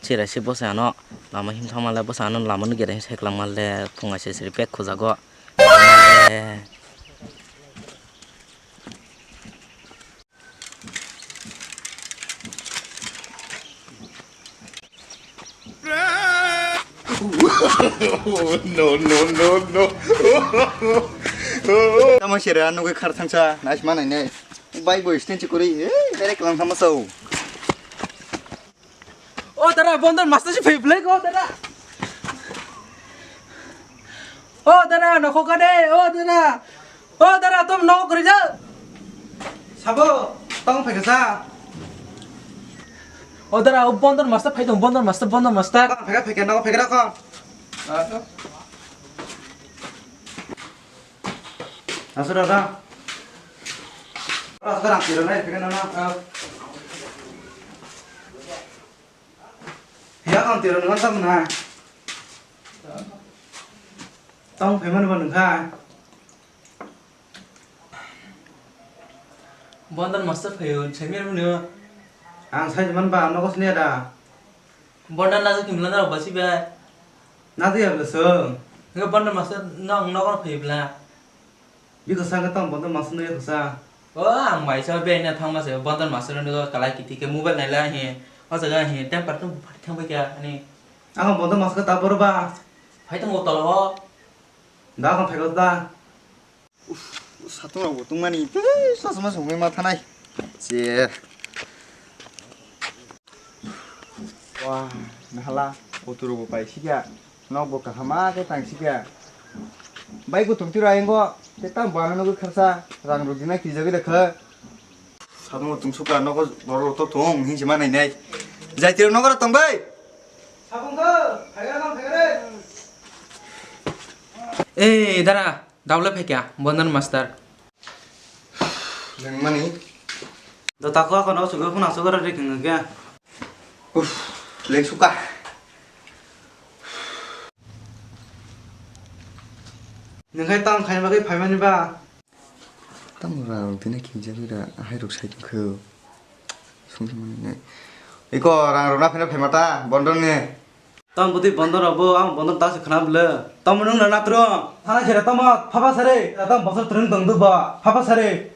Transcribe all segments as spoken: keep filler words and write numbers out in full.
Chira se bwsa ano lama him thangma le bwsa ano lama no gere sai kwlangma le phunga se siri pek khujago. No, no, no, no. Tamo sira nugwi khar thangsa, nice manai nai. Bai bo stand chikuri, eh, direct lang thangma sao. O dara, Bondon master si phai blai ko dara. O dara, nokho ka de, o dara. O dara, tom nok rijal. Sabo, tong phai kasa. O dara, o Bondon master phai tong, Bondon master, Bondon master. Phai ka, phai ka, nok phai ka ko. Asura da. Asura tiro nai phai ka na. Ya kan tiro nang tam na. Tong phaimani ba nungkha. Bondon master phaio, semi ar hwnio. Ang sai man ba nogo sini ada. Bondon najo kimla na basi ba. Najo ya bla song. Nge Bondon master nong nogo phaibla. Biko sa ka tong Bondon master no ya sa. O ang mai sa be na thang ma se Bondon master no kalai kiti ke mobile nai la he. O jaga he temper tu phat thang ba kya ani. Ang Bondon master ta bor ba. Phai tong o tolo. Da kan phai da. Uff, satung rok bo tungmani, tei sasma songwi ma thanai. Che. Wah, nahala, auto rok bo pai sikya, nok bo kaham ma khe tang sikya. Bai kutung tiro ayang go, tei tam bana nugwi kharsa, rang rok dina kijagwi rekha. Satung rok tungsukha, nogo borok rok to tong, hinsi ma nai nai. Jai tiro nogo rok tong bai. Sabung kho, phaigra kho, phaigra. Eh, dara. Daule phaikha, Bondon master. Nangmani. Do tako ako no sugo phuna sugo rari kengke. Uff, leng suka. Nengkai tang khai bagwi phaimani ba. Tang ra tini kinja bira hai rok sai kho. Sungmani. Iko rang rona phina phaimata, Bondon ni. Tamo bwtwi Bondon rok bo, ang Bondon ta se khna bwle. Tamo nwng na natro? Thana khe tamo, phapa sari. Tamo bosor twrwng tong du ba, phapa sari.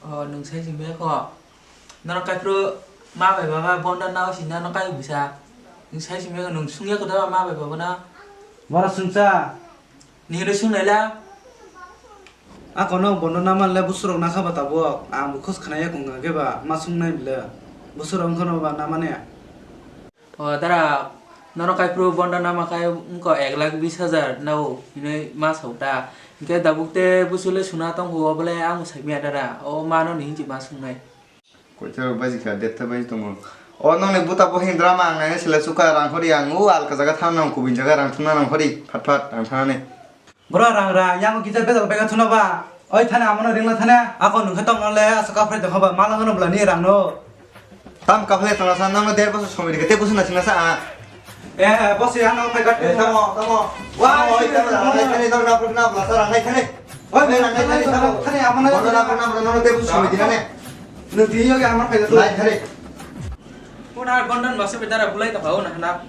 O, nwng sai simi kho. Norok kaiphru ma bai baba Bondon nao si nano kai bisa. Nwng sai simi kho, nwng sungya kho da ma bai baba na. Bora sungsa. Ni hwnwi sung naila. Ako no Bondon na man le busurok na kha ba tabuk. Ang bo khos khna ya kung khe ba ma sung nai bwle. Busurok wngkha no ba na mane. O dara, nono kaiphuru Bondon nama khai wngkha ek lakh bis hajar nao hinwi ma sao ta. Hinkhe dabuk te busu le suna tongkho, obo le ang bo saimanya dara. O mano ni hinwi ma sungnai. Koitha rok baji kha, detha baji tongo. O nokni buta bo hindra ma ang nai sele suka rang hori ang o alka jaga thang nang kubui jaga rang thumna nang hori phat phat rang thanani. Bro, rang ra, yang kisa bejak bega thuna ba. Oi thane amono ringla thane, ako nungkhe tongno le asa kaphre tongkha ba, mala ngono bla ni rang no. Tam kaphre tongna sa, nangno der bosor somoi rikhe, te busu na singna sa a. Eh, eh, bosi ano phai gat. Eh, tamo, tamo. Wa, tamo, oi, tamo, rang nai thani, nang na, na, bla sa rang nai thani. Oi, rang nai thani, tamo. Thani amono. Bono na, na, na, no, te busu somoi dinane. Nung tini yogi amar phai gat. Nai thani. Kuna Bondon basa bedara bulai ta phao na hana.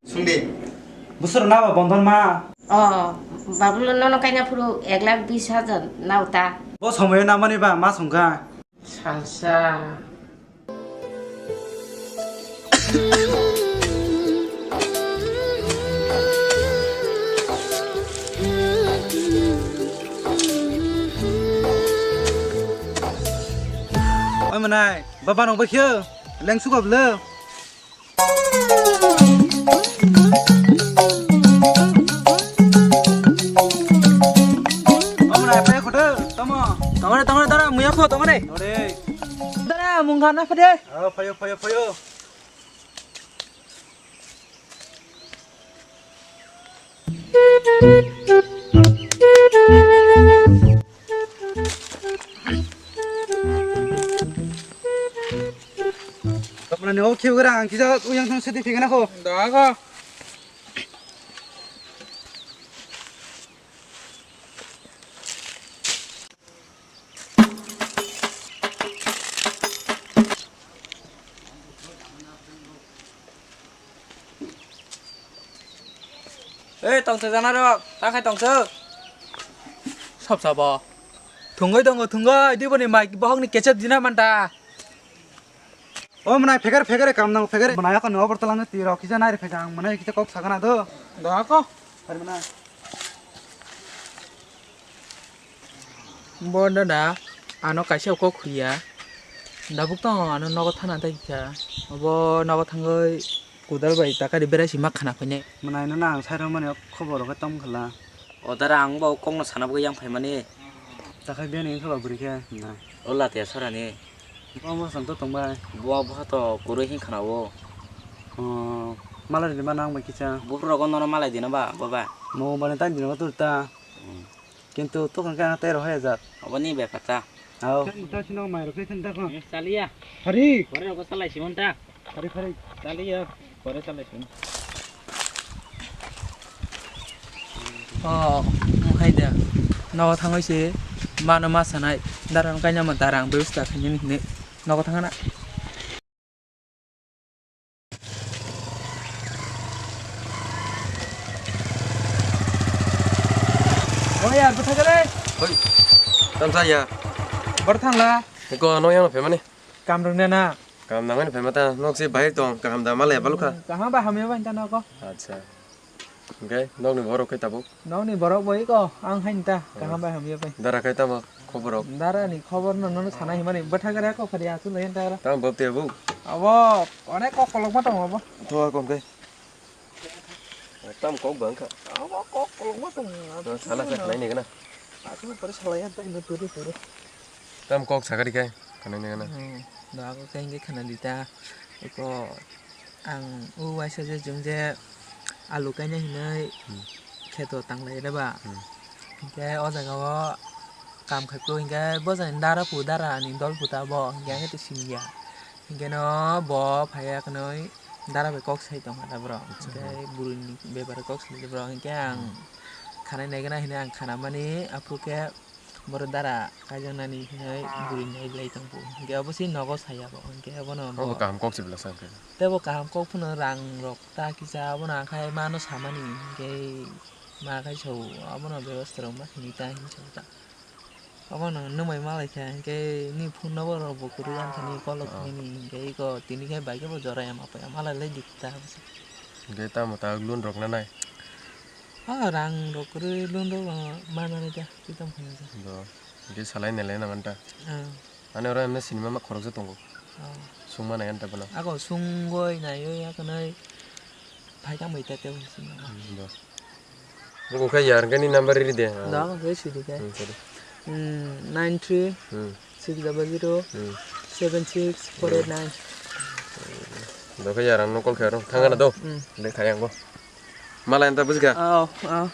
Sungdi. Busur na ba Bondon ma. O, babulo nono kaina phuru ek lakh bis hajar nao ta. Bo somoyo namani ba ma songkha. Salsa. Oi manai, baba nong bakhe, lengsu koblo. Tamo na, phaikho de, tamo. Tamo de, tamo de, dara, muya kho, tamo de. Tamo de. Dara, mungkha na phade. Ah, phayo, phayo, phayo. Tamani o khiu gara ang kisa uyang thang sedi phigana kho. Da kho. Ei, tongsa jana rok, ta khai tongsa. Sab sabo. Thungoi tongo, thungoi. Diboni mai bohok ni kechep jina manta. O mwnai, phegar, phegar, kam nang, phegar. Mwnai, ako no, obortala no tiro, kisa nai re phega, ang mwnai, kisa kok sagana do. Do ako. Hari mwnai. Bo dada, ano kaisa kok khuriya. Dabuk tong ano nogo thana dai kha. Obo nogo thangoi kudal bai takari berai si ma khana khainai. Mwnai no na ang sai rw mani khobor rw khe tom khala. O dara ang bo kok no sana bagwi yang phai mani. Takhai biyani wngkha ba bwrwi khe na. O latiya sora ni. Bo bo chwng to tong bai. Bo bo to kwrwi hin khana o. O, malai rwdi ma nang bai kisa. Buphuru rogo nono malai dina ba, bo ba. Mo bani tang dina ba tur ta. Hmm. Kintu to khan khe ang tei rohai ajak. Obo ni bepar ta. Ao. Khen ta sino mai rok khen ta ko. Hmm, chaliya. Hari. Pore rogo salai simon ta. Hari hari. Chaliya. Pore salai simon. O, hai da. Nogo thangoi se mano ma sanai. Daran kaina ma darang bebsta khainani hine. Nogo thangana. O ya, bwtha gare. Hoi. Tamsa ya. Bor thangla. Ko ano yang phe mani. Kam rung na na. Kam nangani phe mata nok se bahir tong kaham da male baluka. Kaham ba hamya ba inta noko. Acha. Hingke nokni borok khe tabuk? Nokni borok bo iko, ang haini ta, kaham bai hamya bai. Dara khe tamo khoborok? Dara ni khobor no, nono sana himani bwtha gare kok khari asu lai ta. Tamo bab te bu? Abo, onek kok kolok ma tongo abo. Thoa kom khe. Tam kok bang kha. Abo kok kolok ma tongo. No, sala khe nai ni gana. Asu pore salai ta hino turu turu. Tam kok sakari khe, khanai ni gana. Hmm, da kok khe hingke khana di ta. Iko Ang o waisa je chwng je alu kaina hinwi Hmm. kheto tanglai re ba. Hmm. Hinkhe o jaga o kam khai phuru hinkhe bo jani dara pu dara ni dol pu ta bo hinkhe ang khe twi simi ya. Hinkhe no bo phai ya khnwi dara bai kok sai tong kha da bro. Acha. Hinkhe bwrwi ni bepar kok sai borok hinkhe ang Hmm. khanai nai gana hinwi ang khana mani aphuru khe Borok dara kaijaknani hinwi bwrwi nai lai tong bo. Hinkhe obo se nogo saya bo. Hinkhe obono bo Obo kaham kok se belak sa hinkhe. Tei bo kaham kok phano rang rok ta kisa obono akhai mano samani hinkhe ma khai sao obono bebasta rok ma hinwi ta hinwi sao ta. Obono nwng bai ma lai kha hinkhe ni phone number rok bo kwrwi ang thani call rok Ah. thani hinkhe iko tini khe bai khe bo jora ya ma pai ya ma lai lai dik ta. Hinkhe tamo ta loan rok na nai? Ah, rang rok kwrwi loan rok manani ta. Twi tong phano ja. Do. Hingke salai nelai nang anta. Ah. Ani oro emne sinima ma khoroksa tongo. Ah. Sungma nai anta bono. Ako sungoi naioi akonoi phai tang bai ta tebo sinima. Hmm, do. Buku khai yar gani number ri de. Do, ako khai sidi khai. Hmm, sorry. Hmm, nine three Hmm. six double zero Hmm. seven six four eight nine. Do khai yar ang no call khai ro. Thang na do. Hmm. Dek khai ang bo. Malai anta bujika. Oh, oh.